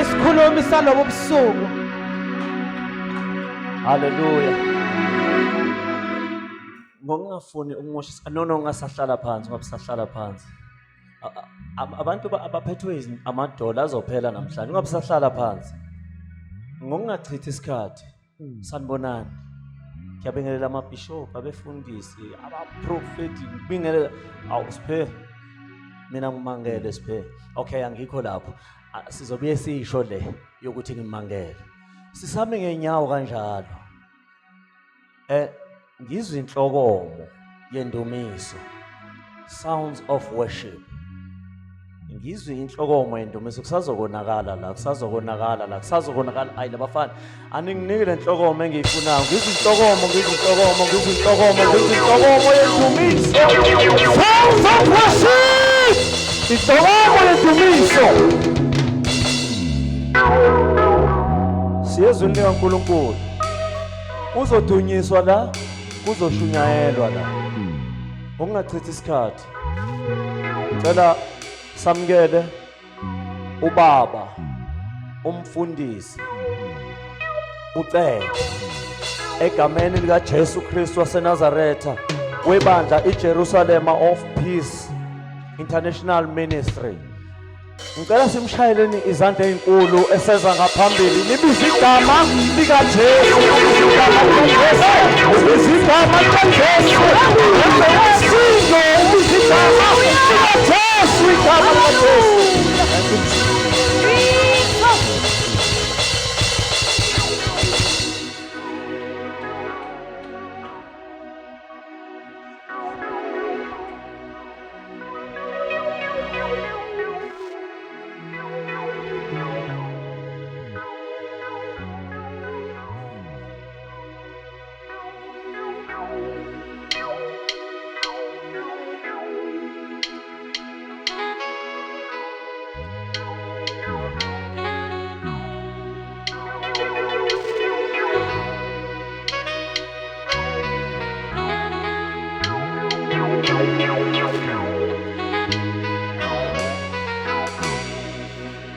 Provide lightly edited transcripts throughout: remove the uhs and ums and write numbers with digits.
Isikhulumi salobu busuku. Haleluya. Ngokungafuni ukumosha, no no, ngasahlala phansi, ngoba sahlala phansi. Abantu abaphethwe amadola azophela namhlanje, ungabe sahlala phansi. Ngokungachithi isikhathi. Sanibonani. Ngiyabingelela amabhishobhi, abefundisi, abaprofeti, ngibingelela. Awu Siphe. Mina ngimangele Siphe. Okay, angikho lapho. Sizobuye sisho le yokuthi ngimangele. Sisame ngenyawo kanjalo. Ngizwe inhlokomo yendumiso. Sounds of worship. Ngizwe inhlokomo yendumiso, kusazokonakala la, kusazokonakala la, kusazokonakala. Ayi labafana, aninginike le nhlokomo engiyifunayo. Ngizwe inhlokomo, ngizwe inhlokomo, ngizwe inhlokomo, ngizwe inhlokomo yendumiso. Sounds of worship. Inhlokomo yendumiso. Siyezwini likaNkulunkulu. Kuzodunyiswa la, kuzoshunyayelwa la. Ungachithi isikhathi. Ngicela samukele ubaba umfundisi uCele egameni likaJesu Kristu waseNazaretha webandla iJerusalema of Peace International Ministry. Ngicela simshayeleni izandla ezinkulu eseza ngaphambili nibize igama likaJesu, igama likaJesu, ubize igama likaJesu, umsindo ubize igama likaJesu, igama likaJesu.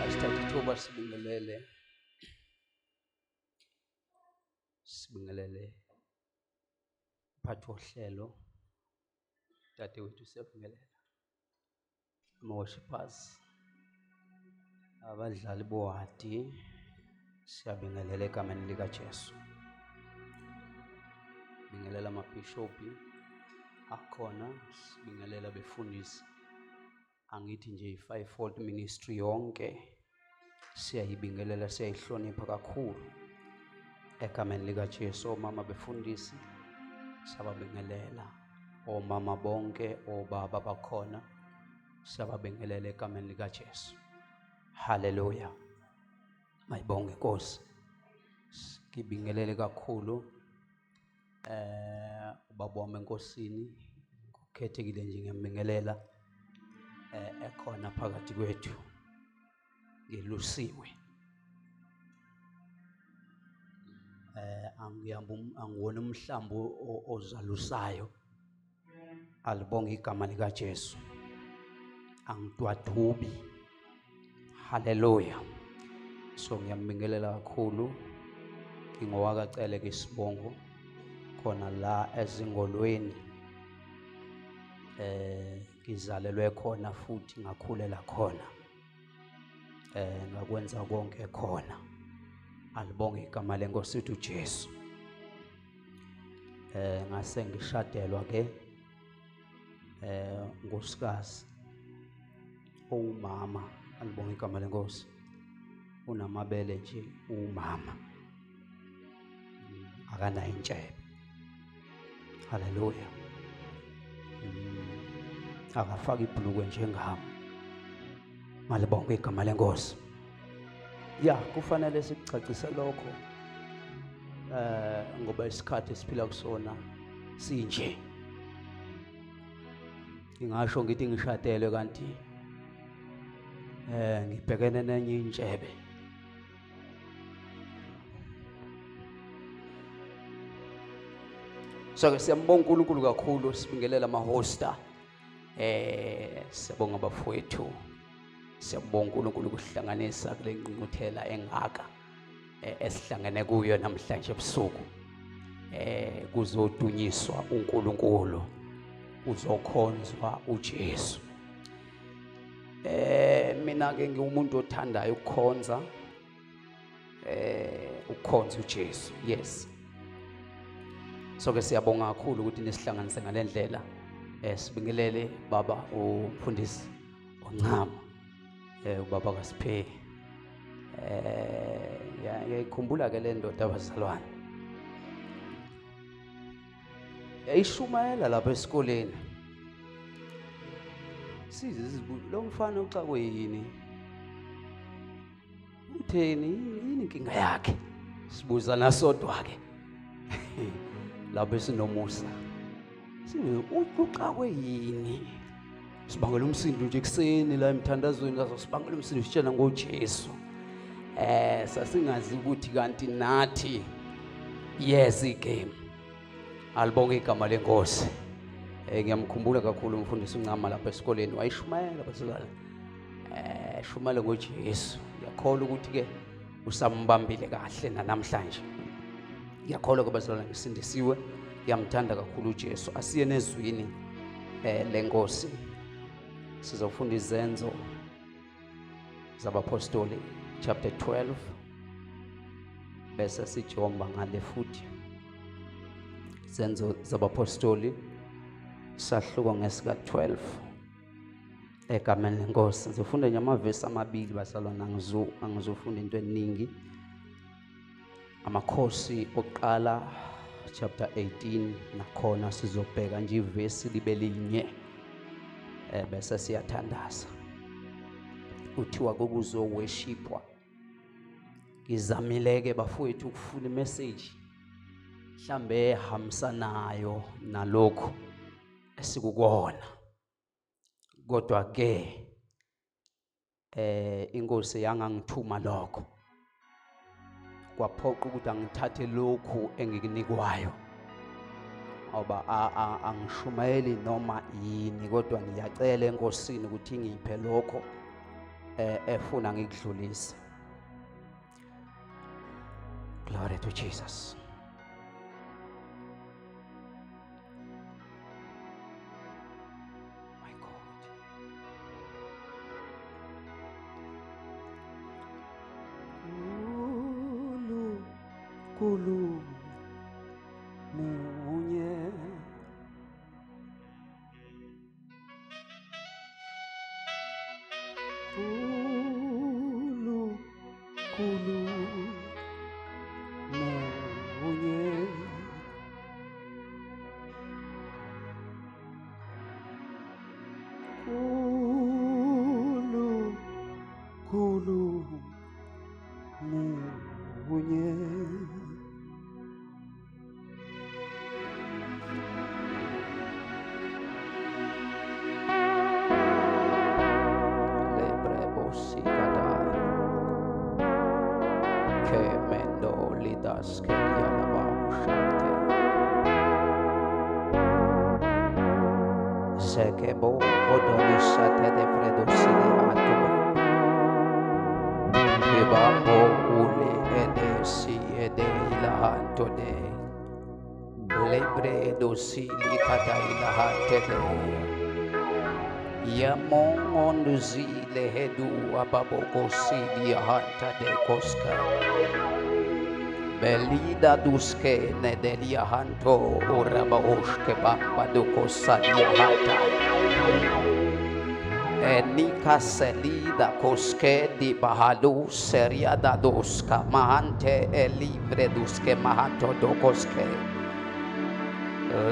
Asithathe ithuba sibingelele, sibingelele mphathi wohlelo dadewethu, siyabingelela ama-worshippers, abadlali bohadi, siyabingelela egameni likaJesu. Bingelela amabhishobhi akhona, sibingelela befundisi, angithi nje i-fivefold ministry yonke siyayibingelela, siyayihlonipha kakhulu egameni likaJesu. Omama befundisi siyababingelela, omama bonke, obaba bakhona siyababingelela egameni likaJesu. Haleluya, mayibonge inkosi. Ngibingelele kakhulu ubaba wami enkosini, ngokukhethekile nje ngiyambingelela ekhona phakathi kwethu, ngelusiwe. Angiyamba angiwona umhlambi ozalusayo, alibonge igama likaJesu, angidwadubi. Haleluya. So ngiyambingelela kakhulu, ngingowakaCele ke isibongo khona la ezingolweni, ngizalelwe khona futhi ngakhulela khona, ngakwenza konke khona. Alibonge igama lenkosi ethu uJesu. Ngase ngishadelwa ke nkosikazi owumama, alibonge igama lenkosi, unamabele nje umama, akanayo intshebe. Haleluya. Akafaki ibhulukwe njengami. Malibonge igama lenkosi. Ya, kufanele sikucacise lokho ngoba isikhathi esiphila kusona sinje. Ngingasho ngithi ngishadelwe kanti ngibhekene nenye intshebe. So ke siyambonga uNkulunkulu kakhulu, sibingelela ama-hosta. Siyabonga bafowethu. Siyabonga uNkulunkulu ukuhlanganisa kule ngqungquthela engaka esihlangene kuyo namhlanje ebusuku. Kuzodunyiswa uNkulunkulu, uzokhonzwa uJesu. Mina ke ngiwumuntu othandayo ukukhonza, ukukhonza uJesu. Yes. So ke siyabonga kakhulu ukuthi nisihlanganise ngalendlela. Sibingelele baba umfundisi oncama, ubaba kaSiphe. Ngiyayikhumbula ke le ndoda abazalwane. Yayishumayela lapha esikoleni. Size sizibuze lo mfana uxakwe yini? Utheni yini inkinga yakhe? Sibuzana sodwa ke. Lapho esinomusa. Sibe uxakwe yini? Sibangela umsindo nje ekuseni la emthandazweni lazo sibangela umsindo sitshela ngoJesu. Sasingazi ukuthi kanti nathi yes igame. Alibonge igama lenkosi. Ngiyamkhumbula kakhulu umfundisi uNcama lapha esikoleni wayishumayela bazalwane. Shumayela ngoJesu. Ngiyakholwa ukuthi ke usambambile kahle namhlanje. Ngiyakholwa ke bazalwane ngisindisiwe. Ngiyamthanda kakhulu uJesu. Asiye nezwini lenkosi. Sizofunda izenzo zabapostoli chapter 12 bese sijomba ngale futhi. Izenzo zabapostoli sahluko ngesika 12 egameni lenkosi. Ngizofunda nje amavesi amabili bazalwane, angizofunda into eningi. Amakhosi oqala chapter 18 nakhona sizobheka nje ivesi libe linye, bese siyathandaza. Kuthiwa kukuzoworshipwa. Ngizamile ke bafowethu ukufuna imessage mhlambe ehambisanayo nalokhu esikukona, kodwa ke inkosi yangangithuma lokho, kwaphoqa ukuthi angithathe lokhu engikunikwayo, ngoba angishumayeli noma yini, kodwa ngiyacela enkosini ukuthi ingiphe lokho efuna ngikudlulise. Glory to Jesus. My God. Kulu, kulu, munye. Kulu, kulu, munye. Kulu, kulu, munye. Zekebo odolisa tede fredo sidi ato. Ibambo ule ede si ede ilahanto de. Lebre dosi likata ilahante de. Yamongonduzi lehedu ababoko sidi ahanta de koska. Belida duske nedelia hanto urabaoshke bamba dukosadia hanta. Enika selida koske di bahalu seriada doska mahante elivre duske mahanto dokoske.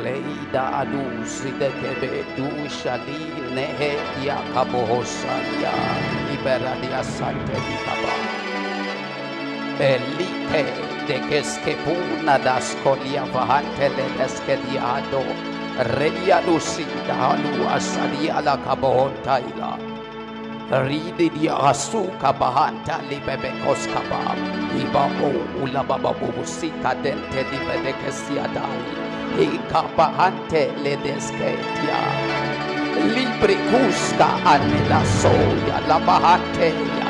Leida adu zidekebe du shali nehe yakabohosalia iberadia sante dikaba. Elite de keskepuna daskolia vahante le deskediado reliadusi dahalu asadia la kabohontaila. Ridi di asuka bahanta libebe koskaba ibabo ulabababu sika dente libebe kesiadai ikabahante ledesketia. Librikuska anela soya labahateya.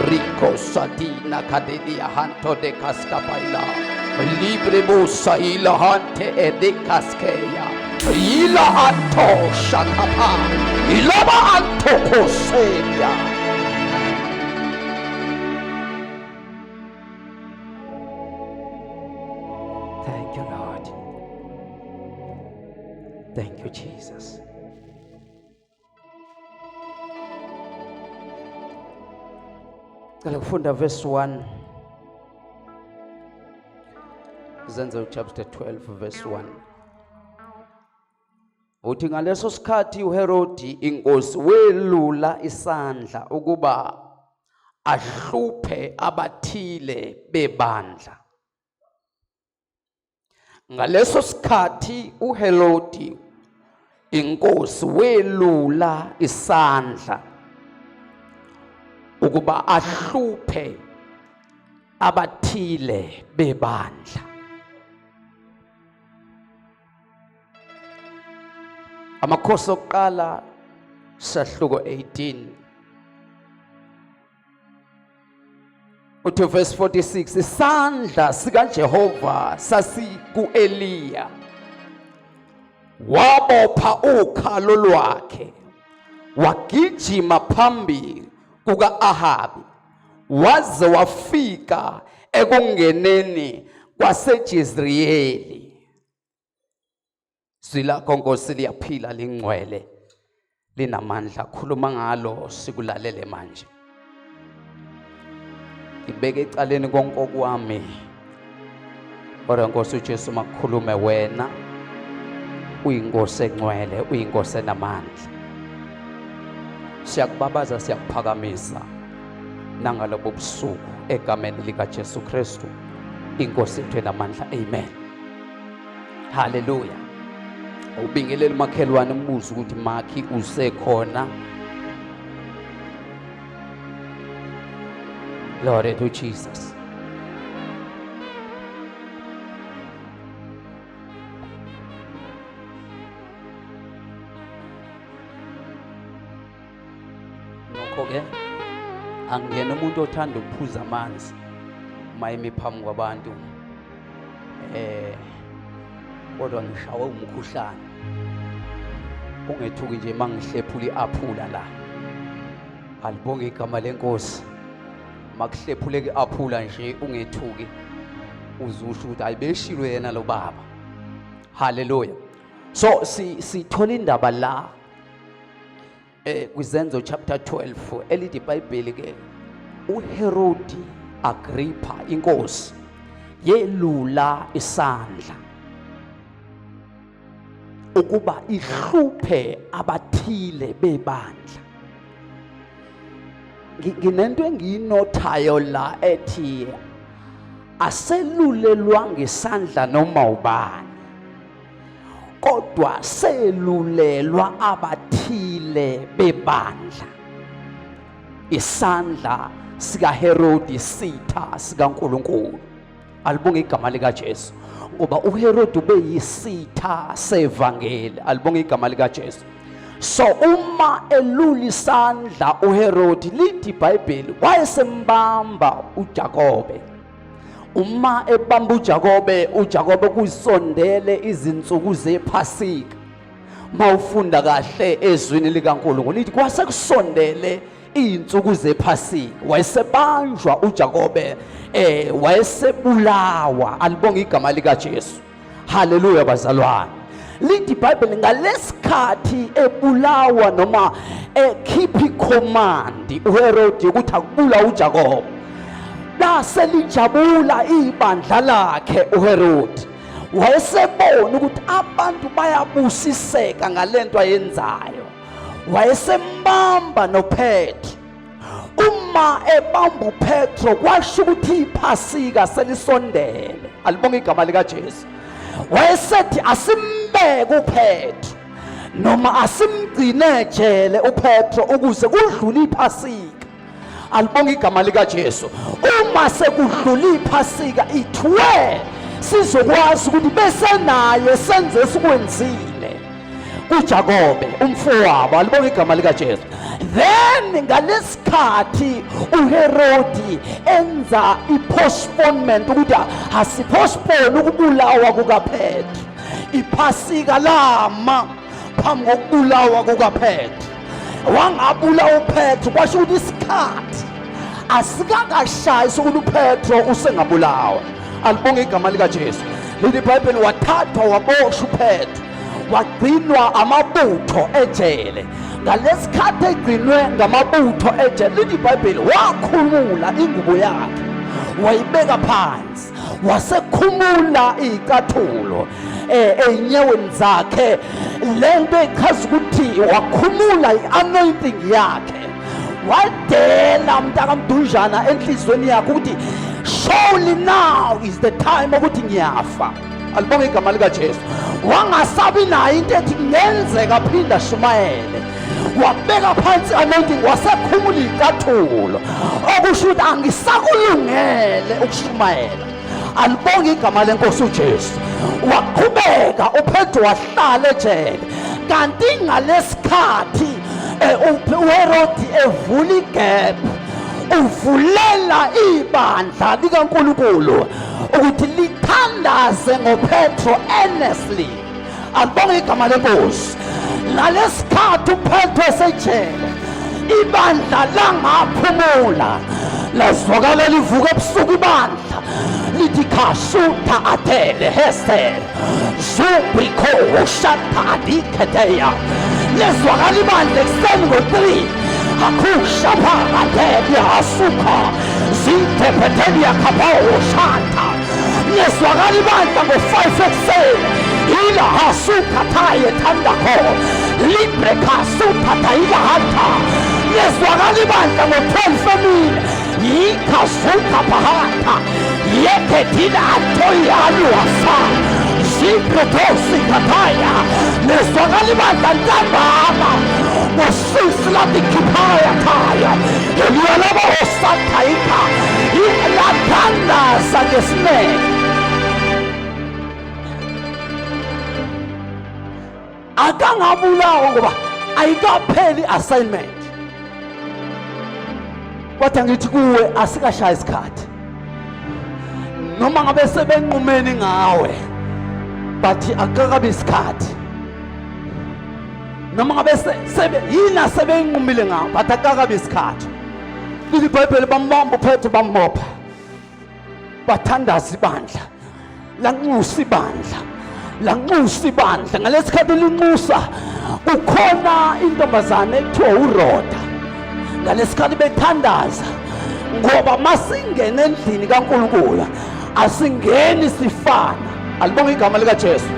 Rico sadina kadedia hanto de kaskabaila. Libre busa ila hante ede kaskeya. Ila anto shakapa. Ilaba anto koseya. Thank you, Lord. Thank you, Jesus. Cela kufunda verse 1. Zenzo chapter 12 verse 1. Uthi ngaleso sikhathi uHerodi inkosi welula isandla ukuba ahluphe abathile bebandla. Ngaleso sikhathi uHerodi inkosi welula isandla ukuba ahluphe abathile bebandla. Amakhosi okuqala sahluko 18 Uthi verse 46 isandla sikaJehova sasikuEliya wabopha ukhalo lwakhe wagijima phambi kuka-Ahabi waze wafika ekungeneni kwaseJezreyeli. Zwi lakho Nkosi liyaphila lingcwele linamandla khuluma ngalo sikulalele manje ngibeke ecaleni konke okwami kodwa Nkosi uJesu makukhulume wena uyinkosi engcwele uyinkosi enamandla siyakubabaza siyakuphakamisa nangalobo busuku egameni likaJesu Kristu inkosi yethu enamandla amen Haleluya. Ubingelele umakhelwane umbuze ukuthi makhi usekhona. Lord to Jesus. Nokho ke angiyena umuntu othanda ukuphuza amanzi uma emi phambi kwabantu eh kodwa ngishawe umkhuhlane ungethuki nje mangihlephula iaphula la alibonge igama lenkosi makuhlephuleke iaphula nje ungethuki uzusho ukuthi ayibeshilo yena lo baba haleluya so sithola indaba la eh kwizenzo chapter 12 elithi iBhayibheli ke uHerodi Agrippa inkosi yelula isandla ukuba ihluphe abathile bebandla nginento engiyinothayo la ethi aselulelwa ngesandla noma ubani kodwa selulelwa abathile bebandla isandla sikaHerodi sitha sikaNkuluNkulu alibonge igama likaJesu ngoba uHerodi ubeyisitha sevangeli alibonge igama likaJesu so uma elula isandla uHerodi lithi iBhayibheli wayesembamba uJakobe uma ebamba uJakobe uJakobe kuyisondele izinsuku zePhasika mawufunda kahle ezwini likaNkulunkulu lithi kwase kusondele izinsuku zePhasika wayesebanjwa uJakobe eh wayesebulawa alibonga igama likaJesu haleluya bazalwane lithi iBhayibheli ngalesikhathi ebulawa noma ekhipha icommand uHerode ukuthi akubula uJakobe lase lijabula ibandla lakhe uHerode wayesebona ukuthi abantu bayabusiseka ngalento ayenzayo wayesembamba noPetru uma ebamba uPetro kwasho ukuthi iphasika selisondele alibonga igama likaJesu wayesethi asimbeke uPetro noma asimgcine ejele uPetro ukuze kudlule iphasika alibonga igama likaJesu uma sekudlula iphasika ithwe sizokwazi ukuthi bese naye senze esikwenzile. kuJakobe umfowabo. Alibonge igama likaJesu. Then ngalesikhathi uHerodi enza i-postponement ukuthi asipostpone ukubulawa kukaPetru, iphasika lama phambi kokubulawa kukaPetru. Wangabulawa uPetru, kwasho ukuthi isikhathi asikakashayi sokuthi uPetro usengabulawa. Alibonge igama likaJesu. Leli Bhayibheli, wathathwa waboshwa uPetro, wagcinwa amabutho ejele. Ngalesikhathi egcinwe ngamabutho ejele, lithi iBhayibheli wakhumula ingubo yakhe wayibeka phansi, wasekhumula iy'cathulo ey'nyaweni zakhe. Le nto ichaza ukuthi wakhumula i-anointing yakhe, wadela mntakamdunjana enhliziyweni yakhe ukuthi surely now is the time ukuthi ngiyafa. Alibonge igama likaJesu. Wangasabi nayo into ethi kungenzeka aphinde ashumayele, wabeka phansi anointing, wasekhumula iy'cathulo, okusho ukuthi angisakulungele ukushumayela. Alibonge igama lenkosi uJesu. Waqhubeka uPetro wahlala ejele, kanti ngalesikhathi uHerodi evula igap, uvulela ibandla likaNkulunkulu ukuthi lithandaze ngoPetro earnestly. Alibonge igama lenkosi. Ngalesikhathi uPetro esejele, ibandla langaphumula, lazwakala livuka ebusuku ibandla lithi khasutha athele hesel zubriko ushata adiketeya. Lezwakala ibandla ekuseni ngo-3, akhusha phakathele asuka zithephethelia khapawo shata. Lezwakala ibandla ngo-5 ekuseni, ila hasuka taye thandakho libre khasutha tayila hanta. Lezwakala ibandla ngo-12 emini, yikhazuka phahata yekhethila atoyaluwasa ziprotosikataya. Lezwakala ibandla ntambama ngo-6, lathi khiphaya khaya eliyalabahosatayika, lathandaza ngesineke. Akangabulawa ngoba ayikapheli assignment. Kodwa ngithi kuwe, asikashaya isikhathi, noma ngabe sebenqumeni ngawe, but akakabi isikhathi. Noma ngabe sebe yini asebenqumile ngawe, but akakabi isikhathi. Lithi iBhayibheli bambamba uPetro, bambopha, bathandaza ibandla, lanxusa ibandla, lanxusa ibandla. Ngalesikhathi linxusa, kukhona intombazane ekuthiwa uRoda. Ngalesikhathi bethandaza, ngoba masingena endlini kaNkulunkulu asingeni sifana. Alibonge igama likaJesu.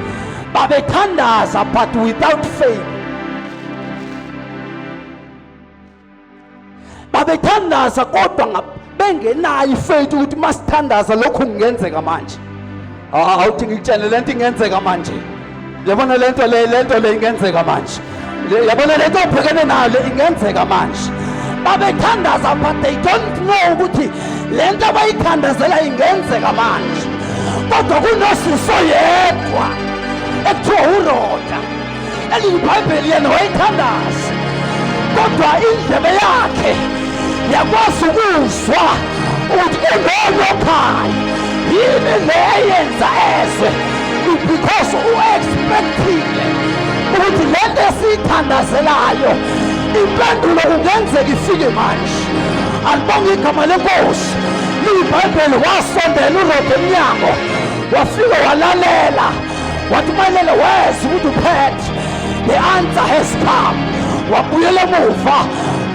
Babethandaza but without faith. Babethandaza kodwa bengenayo ifaith ukuthi masithandaza lokhu kungenzeka manje. Awuthi ngikutshele, lento ingenzeka manje. Yabona lento le, lento le ingenzeka manje. Yabona lento obhekene nayo le ingenzeka manje. Babethandaza but they don't know ukuthi lento abayithandazela ingenzeka manje. Kodwa kunosiso yedwa ekuthiwa uRoda, eliyiBhayibheli, yena wayethandaza, kodwa indlebe yakhe yakwazi ukuzwa ukuthi kunonokhaya. Yini le eyenza ezwe? Because u-expectile ukuthi le nto esiyithandazelayo impendulo kungenzeka ifike manje. Alibonge igama lenkosi. LiyiBhayibheli, wasondela uRoda emnyango, wafike walalela, wathi mayelele weza ukuthi uphethe, the answer has come. Wabuyela emuva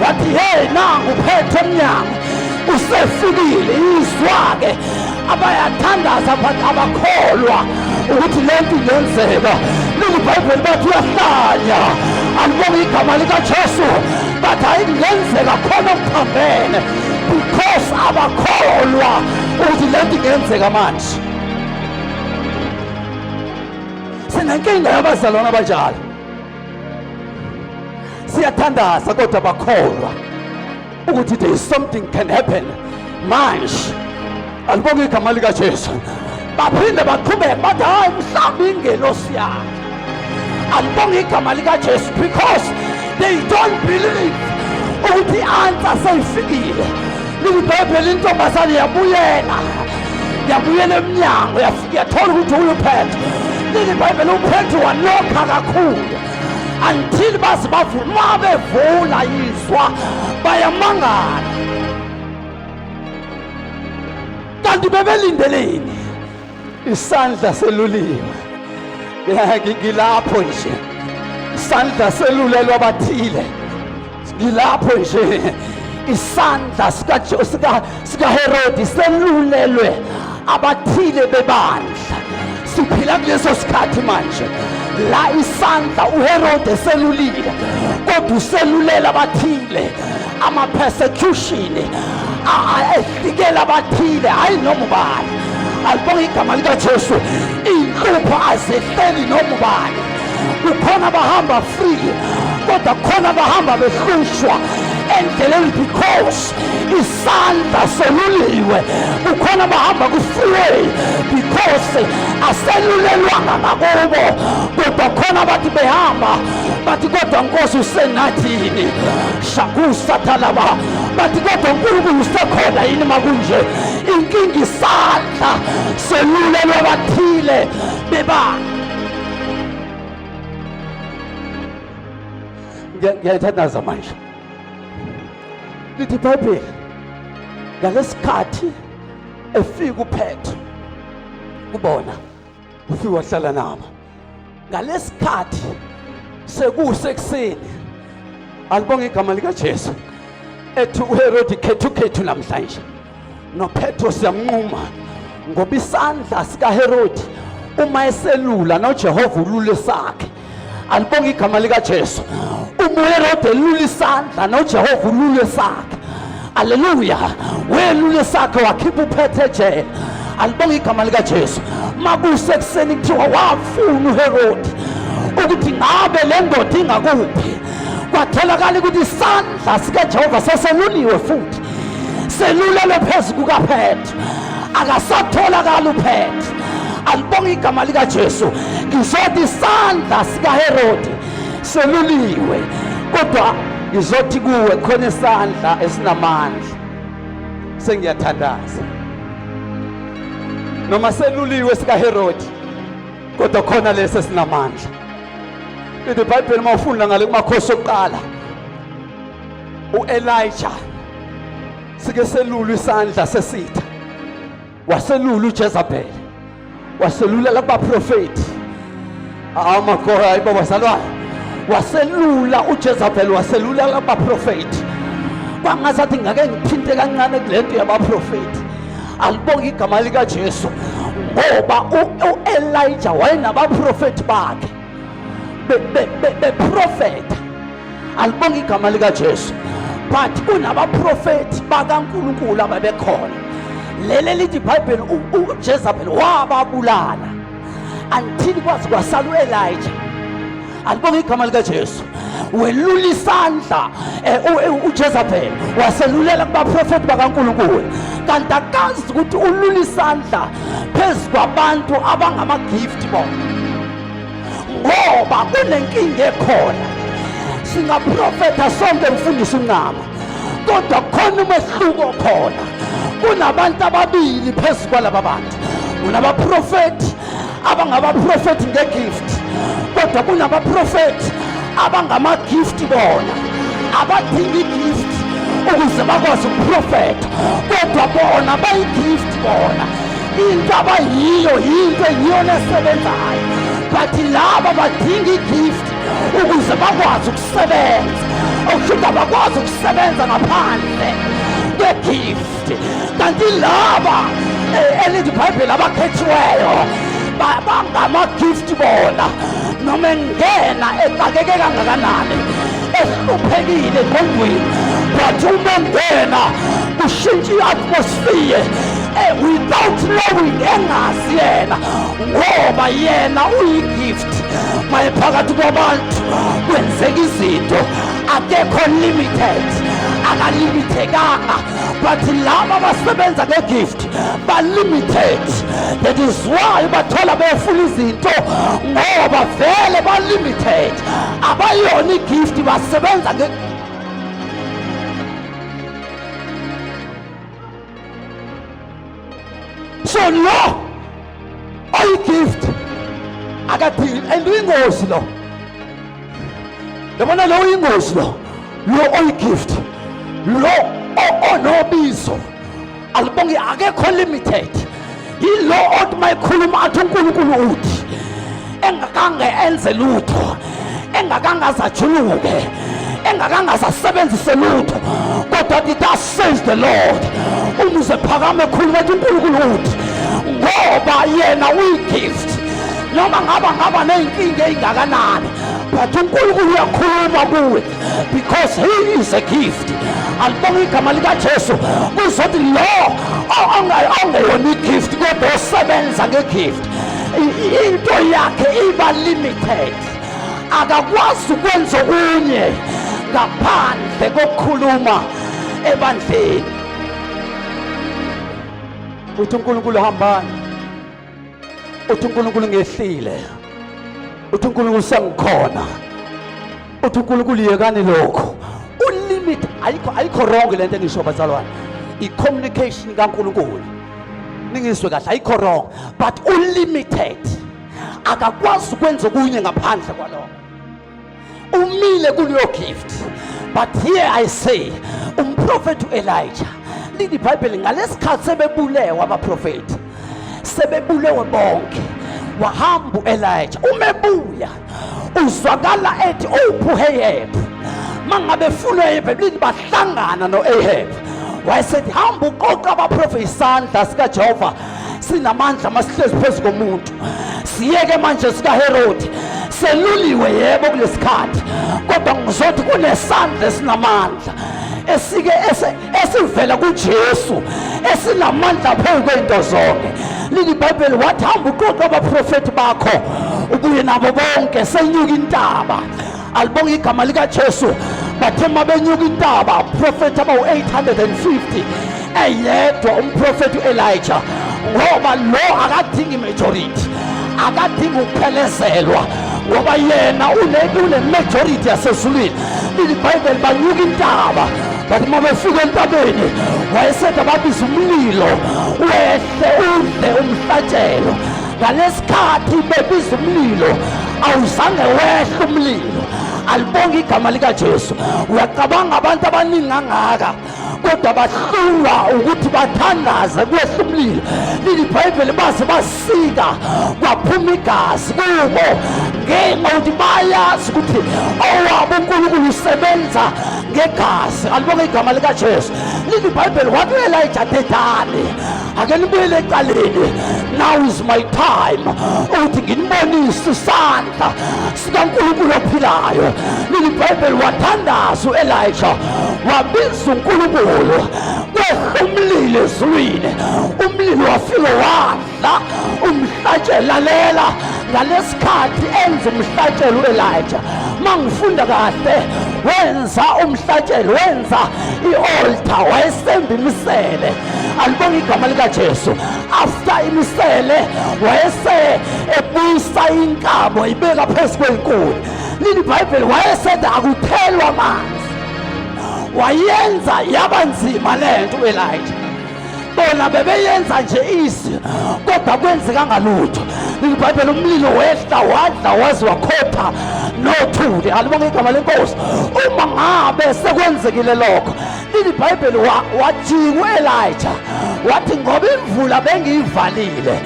wathi, hey, nangu uphethe emnyango, usefikile. Izwa-ke, abayathandaza but abakholwa ukuthi le nto ingenzeka. LiyiBhayibheli bathi uyahlanya. Alibonge igama likaJesu. But ayingenzeka khona okuphambene, because abakholwa ukuthi le nto ingenzeka manje. Sinenkinga yabazalwane abanjalo, siyathandaza kodwa bakholwa ukuthi there is something can happen manje. Alibonge igama likaJesu. Baphinde baqhubeke bathi, hayi, mhlawumbe ingelosi yakhe. Alibonge igama likaJesu, because they don't believe ukuthi i-answer seyifikile. Lithi iBhayibheli, intombazane yabuyela, yabuyela emnyango, yafika yathola ukuthi uyiPhetro. Lithi iBhayibheli, uPhetro walokha kakhulu until baze bavula. Ma bevula, yizwa, bayamangala. Kanti bebelindeleni? Isandla seluliwe. Ngilapho nje, isandla selulelwa abathile. Ngilapho nje, isandla sikaHerodi selulelwe abathile bebandla. Siphila kuleso sikhathi manje la isandla uHerode selulile, kodwa uselulela abathile. Ama-persecution ehlikela abathile, hayi noma ubani. Alibonge igama likaJesu. Iy'nhlupho azehleli noma ubani. Kukhona abahamba free, kodwa kukhona abahamba behlushwa endleleni because isandla seluliwe. Kukhona abahamba ku-freeway because aselulelwanga ngakubo, kodwa khona bathi behamba bathi, "Kodwa Nkosi, usenathini?" Shakusathalaba, bathi, "Kodwa uNkulunkulu usekhona yini makunje?" Inkinga, isandla selulelwa bathile beba. Ngiyayithandaza manje. Lithi iBhayibheli, ngalesikhathi efika uPetro kubona, ufika wahlala nabo. Ngalesikhathi sekusekuseni, alibonge igama likaJesu, ethi uHerodi, "Khethu khethu namhlanje noPetro siyamnquma," ngoba isandla sikaHerodi uma eselula, noJehova ulule sakhe. Alibonge igama likaJesu. Uma uHerode elula isandla, noJehova ulule sakhe. Aleluya! Welule sakhe, wakhipha uPetro ejele. Alibonge igama likaJesu. Makusekuseni, kuthiwa wafuna uHerodi ukuthi ngabe le ndoda ingakuphi. Kwatholakala ukuthi isandla sikaJehova seseluliwe futhi, selulelwe phezu kukaPetro, akasatholakala uPetro. Alibonge igama likaJesu. Ngizothi isandla sikaHerodi seluliwe, kodwa ngizothi kuwe khona isandla esinamandla. Sengiyathandaza, noma seluliwe sikaHerodi, kodwa khona lesi esinamandla. Lithi iBhayibheli, uma ufunda ngale kuMakhosi okuqala, uElijah sike selula isandla sesitha, waselula uJezebel, waselulela kubaprofeti. Amakhoya, hayi bazalwane, waselula uJezebel, waselulela kubaprofeti. Kwangazathi ngake ngithinte kancane kulento yabaprofeti. Alibonge igama likaJesu, ngoba uElijah wayenabaprofeti bakhe beprofeta. Alibonge igama likaJesu. But kunabaprofeti bakaNkulunkulu ababekhona. Leli lithi iBhayibheli, uJezebel wababulala until kwazi kwasala uElijah. Alibonge igama likaJesu. Welula isandla uJezebel, waselulela kubaprofeti bakaNkulunkulu, kanti akazi ukuthi ulula isandla phezu kwabantu abangama-gift bona, ngoba kunenkinga ekhona. Singaprofetha sonke, mfundisi uNcama, kodwa khona umehluko khona. Kunabantu ababili phezu kwalaba bantu. Kunabaprofethi abangabaprofethi ngegift, kodwa kunabaprofethi abangama-gift bona, abadinga igift ukuze bakwazi ukuprofetha, kodwa bona bayi-gift bona. Into abayiyo yinto eyiyona esebenzayo, but laba badinga igift ukuze bakwazi ukusebenza. Okusho ukuthi abakwazi ukusebenza ngaphandle kwegift. Kanti laba elithi iBhayibheli abakhethiweyo bangama-gift bona, noma engena exakeke kangakanani, ehluphekile engqondweni, but uma engena kushintsha i-atmosphere without knowing, engazi yena, ngoba yena uyi-gift. Maye phakathi kwabantu kwenzeka izinto, akekho limited, akalimithekanga. But laba abasebenza ngegift ba-limited. That is why bathola befuna izinto, ngoba vele ba-limited, abayona igift, basebenza nge. So lo oyigift akadingi, and uyingozi lo. Yabona, lo uyingozi lo oyigift, lo onobizo, alibonge, akekho limited. Yilo othi mayikhuluma athi uNkulunkulu uthi, engakange enze lutho, engakange azajuluke, engakange azasebenzise lutho, kodwa athi, "Thus says the Lord." Uma uze phakame ekhuluma ethi uNkulunkulu uthi, ngoba yena uyigift, noma ngaba ney'nkinga ey'ngakanani, but uNkulunkulu uyakhuluma kuwe because he is a gift. Alibonga igama likaJesu. Kuzothi lo ongeyona igift kodwa osebenza ngegift, into yakhe iba limited, akakwazi ukwenza okunye ngaphandle kokukhuluma ebandleni. Uthi uNkulunkulu, "Hambani." Uthi uNkulunkulu, "Ngehlile." Uthi uNkulunkulu, "Sengikhona." Uthi uNkulunkulu, "Yekani lokho." Ulimit ayikho, ayikho wrong lento engisho, bazalwane. I-communication kaNkulunkulu, ningizwe kahle, ayikho wrong, but ulimited, akakwazi ukwenza okunye ngaphandle kwalokho, umile kuleyo gift. But here I say, umprofeti uElijah, lithi iBhayibheli, ngalesikhathi sebebulewe abaprofeti, sebebulewe bonke, wahamba uElijah. Uma ebuya uzwakala ethi, "Uphi uAhab?" Mangabe efuna uAhab, lithi bahlangana noAhab, wayesethi, "Hamba uqoqa abaprofeti." Isandla sikaJehova sinamandla masihlezi phezu komuntu. Siyeke manje sikaHerodi seluliwe, yebo, kulesikhathi, kodwa ngizothi kunesandla esinamandla esike esivela kuJesu, esinamandla phezu kwento zonke. Lithi iBhayibheli, wathi, "Hamba uqoqa abaprofeti bakho, ubuye nabo bonke." Senyuka intaba, alibonga igama likaJesu. Bathe mabenyuka intaba profeti abawu-850, eyedwa umprofeti uElijah, ngoba lo akadingi majority, akadingi ukuphelezelwa, ngoba yena une majority yasezulwini. Lithi iBhayibheli banyuka intaba, bathi uma befika entabeni, wayesethi ababiza umlilo wehle udle umhlatshelo. Ngalesikhathi bebiza umlilo, awuzange wehle umlilo. Alibonge igama likaJesu. Uyacabanga, abantu abaningi kangaka, kodwa bahlulwa ukuthi bathandaze kwehla umlilo. Lili iBhayibheli, baze basika kwaphuma igazi kubo, ngenxa yokuthi bayazi ukuthi owabo uNkulunkulu usebenza ngegazi. Alibonge igama likaJesu. Lithi iBhayibheli, wathi u-Elijah, "Dedani, ake nibuyele ecaleni. Now is my time ukuthi nginibonise isandla sikaNkulunkulu ophilayo." Lili iBhayibheli, wathandaza u-Elijah, wabiza uNkulunkulu, kwehla umlilo ezulwini. Umlilo wafika wadla umhlatshelo. Lalela, ngalesikhathi enza umhlatshelo u-Elijah, mangifunda kahle, wenza umhlatshelo, wenza i-altar, wayesemba imisele. Alibonga igama likaJesu. After imisele, wayese ebuyisa inkabo, ibeka phezu kwenkuni. Lili iBhayibheli, wayesethi akuthelwa amanzi. Wayenza yaba nzima lento uElijah. Bona bebeyenza nje isi, kodwa kwenzeka ngalutho. IBhayibheli, umlilo wehla, wadla waze wakhotha nothuli. Alibonge igama lenkosi. Uma ngabe sekwenzekile lokho, lili iBhayibheli, wajika uElijah, wathi, "Ngoba imvula bengiyivalile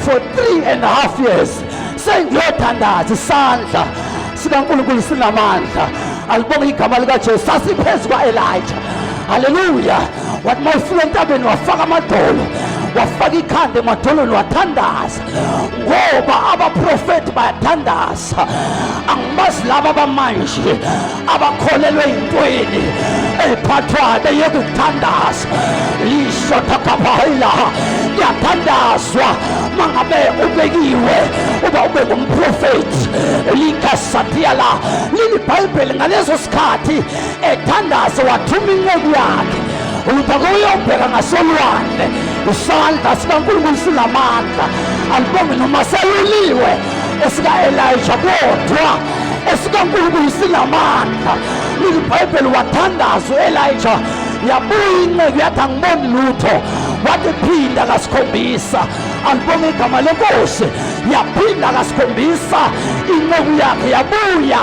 for 3.5 years, sengiyothandaza." Isandla sikaNkulunkulu sinamandla. Alibonge igama likaJesu. Sasiphezu kwa-Elijah. Haleluya. Wathi mawufika entabeni, wafaka amadolo, wafaka ikhanda emadolweni, wathandaza, ngoba abaprofeti bayathandaza. Angibazi laba abamanje abakholelwe ey'ntweni ey'phathwayo, beyeka ukuthandaza. Lisho thakabhayila, kuyathandazwa mangabe ubekiwe uba ube ngumprofeti. Likasatiyala. Lili iBhayibheli, ngaleso sikhathi ethandaza, wathuma inceku yakhe. Ukuthi akuyobheka ngasolwandle, isandla sikaNkulunkulu sinamandla. Alibonge noma seluliwe esika-Elijah, kodwa esikaNkulunkulu sinamandla. Lithi iBhayibheli wathandaza u-Elijah, yabuya inceku yathi angiboni lutho, wathi phinda kasikhombisa. Alibonge igama lenkosi. Yaphinda kasikhombisa inceku yakhe, yabuya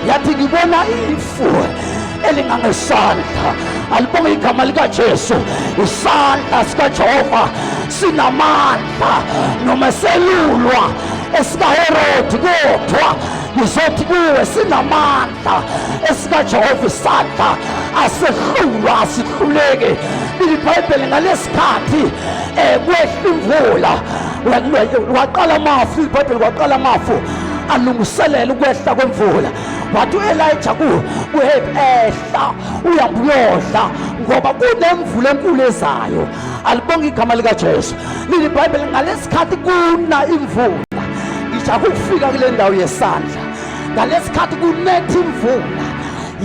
yathi ngibona ifu elingangesandla. Alibonge igama likaJesu. Isandla sikaJehova sinamandla noma selulwa esikaHerodi, kodwa ngizothi kuwe sinamandla esikaJehova. Isandla asehlulwa, asihluleki. IBhayibheli ngalesikhathi kwehla imvula, waqala amafu. IBhayibheli kwaqala amafu alungiselela ukwehla kwemvula. Wathi u-Elijah kuHeb, ehla uyambuyodla ngoba kunemvula enkulu ezayo. Alibonge igama likaJesu. Lili iBhayibheli ngalesikhathi kuna imvula, ngisho akufika kule ndawo yesandla, ngalesikhathi kunetha imvula,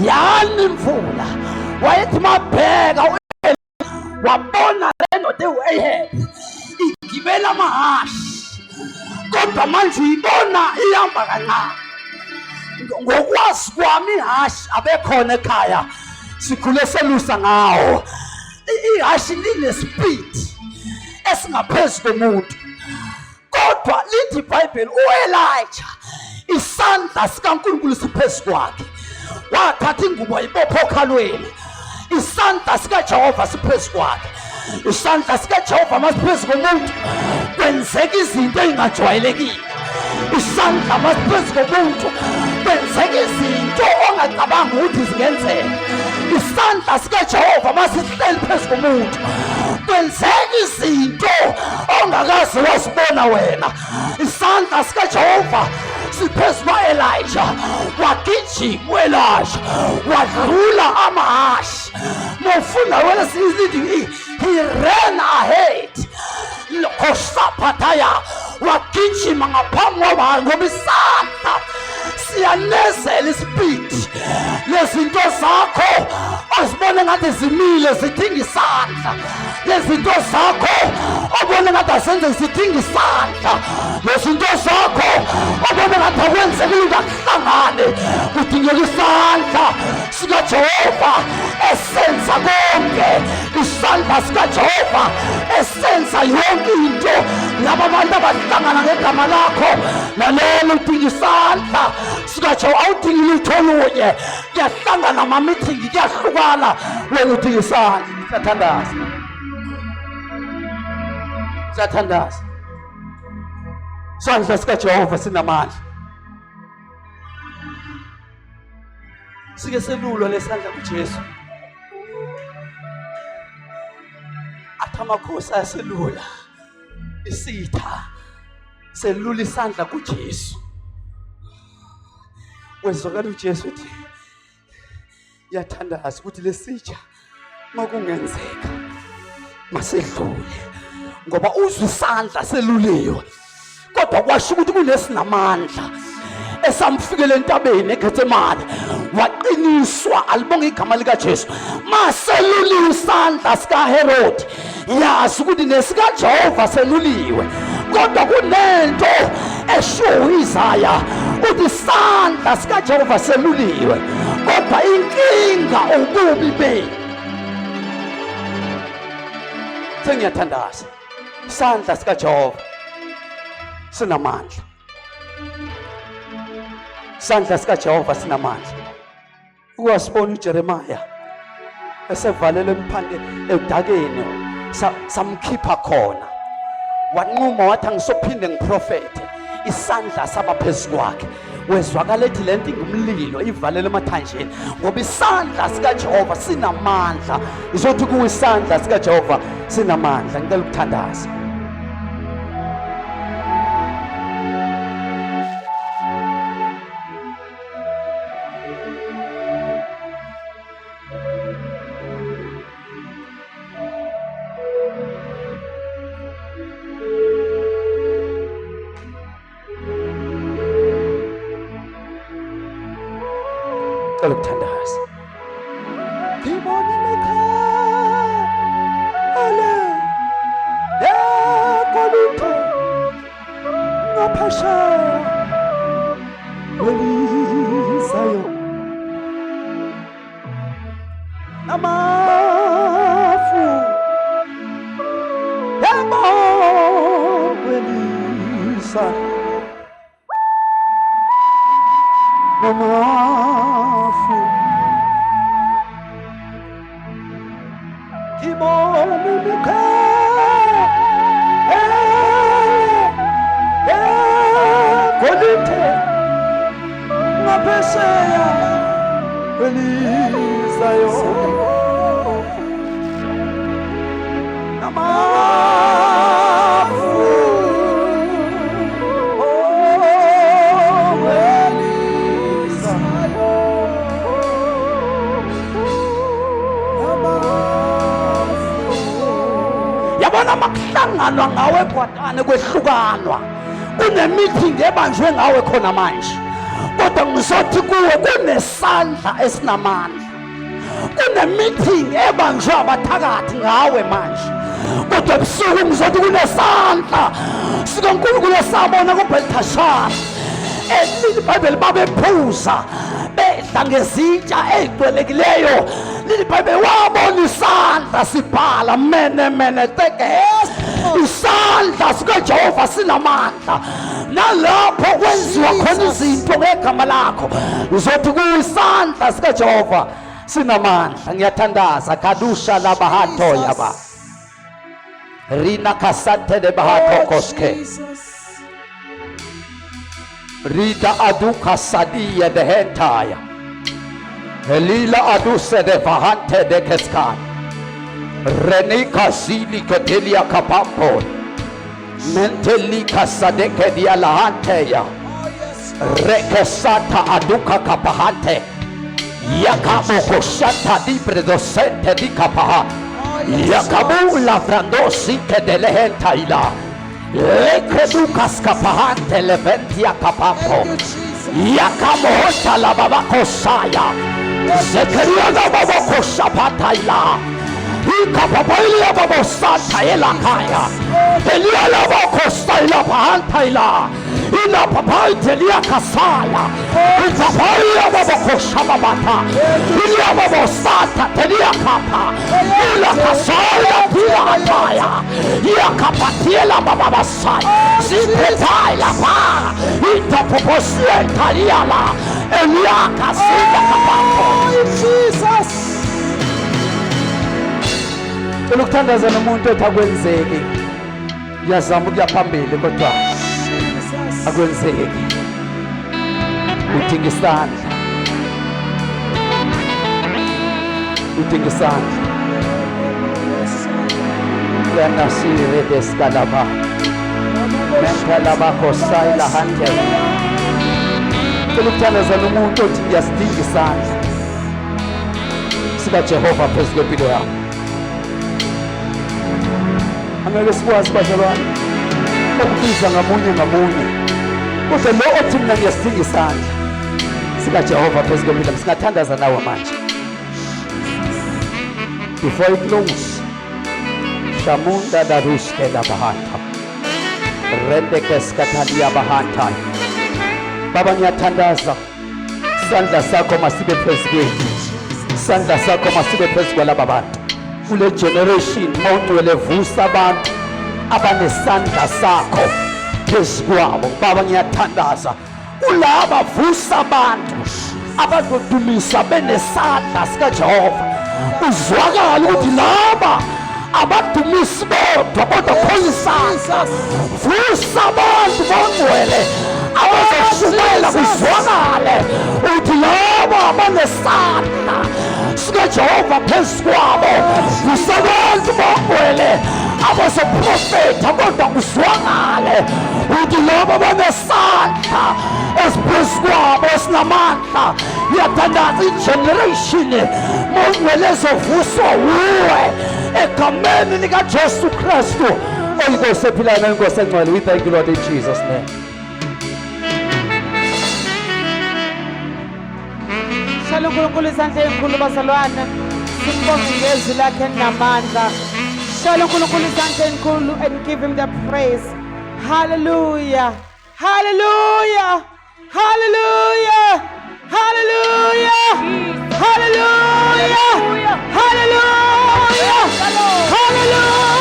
yani imvula, wayethi mabheka wabona le ndoda ewu-Ahab igibela amahhashi, kodwa manje uyibona ihamba kancane. Ngokwazi kwami ihhashi abekhona ekhaya, sikhule selusa ngawo. Ihhashi linespeed esingaphezu komuntu, kodwa lithi iBhayibheli uElijah isandla sikaNkulunkulu siphezu kwakhe, wathatha ingubo wayibopha okhalweni. Isandla sikaJehova siphezu kwakhe. Isandla sikaJehova masiphezu komuntu kwenzeka izinto ezingajwayelekile. Isandla masiphezu komuntu kwenzeka izinto ongacabanga ukuthi zingenzeka. Isandla sikaJehova masihleli phezu komuntu kwenzeka izinto ongakaze wazibona wena. Isandla sikaJehova siphezu kwa-Elijah, wagijima u-Elijah wadlula amahhashi. Mofunda wena sithi he ran ahead khosaphathaya, wagijima ngaphambi kwamahhashi ngoba isandla siyanezela ispeed. Lezinto zakho ozibone ngathi zimile zidinga isandla, lezinto zakho obone ngathi azenze zidinga isandla, lezinto zakho obone ngathi akwenzeki lutho akuhlangane, kudingeka isandla sikaJehova esenza konke, isandla sikaJehova esenza yonke into. Laba bantu abahlangana ngegama lakho, lalela, udinga isandla sikaJehova. Awudingi lutho olunye, kuyahlangana ama-meeting, kuyahlukana, wena udinga isandla. Siyathandaza, siyathandaza. Isandla sikaJehova sinamandla. Sike selulwa lesandla kuJesu, athi amakhosi ayaselula, isitha selula isandla kuJesu. Wezwakala uJesu uthi yathandaza ukuthi lesitsha makungenzeka masedlule, ngoba uzwa isandla seluliwe, kodwa kwasho ukuthi kunesinamandla esamfikela entabeni eGetsemane, waqiniswa. Alibonge igama likaJesu. Maseluliwe isandla sikaHerod, yazi ukuthi nesikaJehova seluliwe, kodwa kunento eshiwo uIsaya uthi isandla sikaJehova seluliwe, kodwa inkinga ububi bethu. Sengiyathandaza, isandla sikaJehova sinamandla, isandla sikaJehova sinamandla. Wasibona uJeremiah esevalele emphande edakeni, samkhipha khona, wanquma wathi angisophinde ngiprofethe. Isandla saba phezu kwakhe, wezwakala ethi lento ingumlilo ivalele emathanjeni, ngoba isandla sikaJehova sinamandla. Izothi kuwe isandla sikaJehova sinamandla. Ngicela ukuthandaza. Cela ukuthandaza. Ngibona imiqhele Ngaphesheya kwelizayo amafu yebo kwelisa namafu ngibona imikhaya egolide ngaphesheya kwelizayo namafu owelizayo Yabona makuhlanganwa ngawe egwadane kwehlukanwa kune-meeting ebanjwe ngawe khona manje, kodwa ngizothi kuwe kunesandla esinamandla. Kune-meeting ebanjwe abathakathi ngawe manje, kodwa ebusuku ngizothi kunesandla sikaNkulunkulu esabona kuBeltashar. Elithi iBhayibheli babephuza bedla ngezitsha ey'cwelekileyo. Lithi iBhayibheli wabona isandla sibhala mene mene tekes. Isandla sikaJehova sinamandla, nalapho kwenziwa khona izinto ngegama lakho. Ngizothi kuwe isandla sikaJehova sinamandla. Ngiyathandaza kadusha labahato yaba rina kasante de bahato koske rida aduka sadia de hentaya elila aduse de vahante de keskan renika zili ketelia kapampo menteli kasadeke dialahanteya rekesata aduka kapahante yakamokoshata dipredosente dikapaha yakabula frandosi kedelehentaila lekedukaskapahante leventia kapampo yakamohota lababakosaya zekeriagababokosapataila ikapapailia babosata elakaya elialabokosaila pahantaila ilapapaitelia kasaya ikapaia babokoshababata iliababosata teliakapa ilakasaya tiataya yakapatiela bababasaya zipetaila pa itapoposientaliala eliakasida kapapo. Jesus. Cela ukuthandaza nomuntu othi akwenzeki. Ngiyazama ukuya phambili kodwa akwenzeki. Udinga isandla. Udinga isandla. Yanasire deskalaba. Mentalaba kosayila hante. Cela ukuthandaza nomuntu othi ngiyasidinga isandla sikaJehova phezu kwempilo yami. Angeke sikwazi bazalwane ukubiza ngamunye ngamunye, kodwa lo othi mina ngiyasidinga isandla sikaJehova phezu kwempilo yami, singathandaza nawe manje before it close. Shamunda daruske la bahanta rendekeskatalia bahanta. Baba, ngiyathandaza isandla sakho masibe phezu kwethu, isandla sakho masibe phezu kwalaba bantu kule generation. Mawungcwele, vusa abantu abanesandla sakho phezu kwabo. Baba, ngiyathandaza kulaba, vusa abantu abazodumisa benesandla sikaJehova, uzwakala ukuthi laba abadumisi bodwa kodwa khona isandla. Vusa abantu bongcwele abazoshumayela kuzwakale ukuthi laba abanesandla sikaJehova phezu kwabo. Vusa abantu bongcwele abazoprofetha kodwa kuzwakale ukuthi laba banesandla esiphezu kwabo esinamandla. Ngiyathandaza igeneration mongcwele ezovuswa wuwe egameni likaJesu Kristu oyinkosi ephilayo nenkosi engcwele. We thank you, Lord, in Jesus' name. Shala uNkulunkulu izandla ey'nkulu bazalwane. Simbonge ngezwi lakhe elinamandla. Shala uNkulunkulu izandla ey'nkulu and give him the praise. Hallelujah. Hallelujah. Hallelujah. Hallelujah. Hallelujah. Hallelujah. Hallelujah.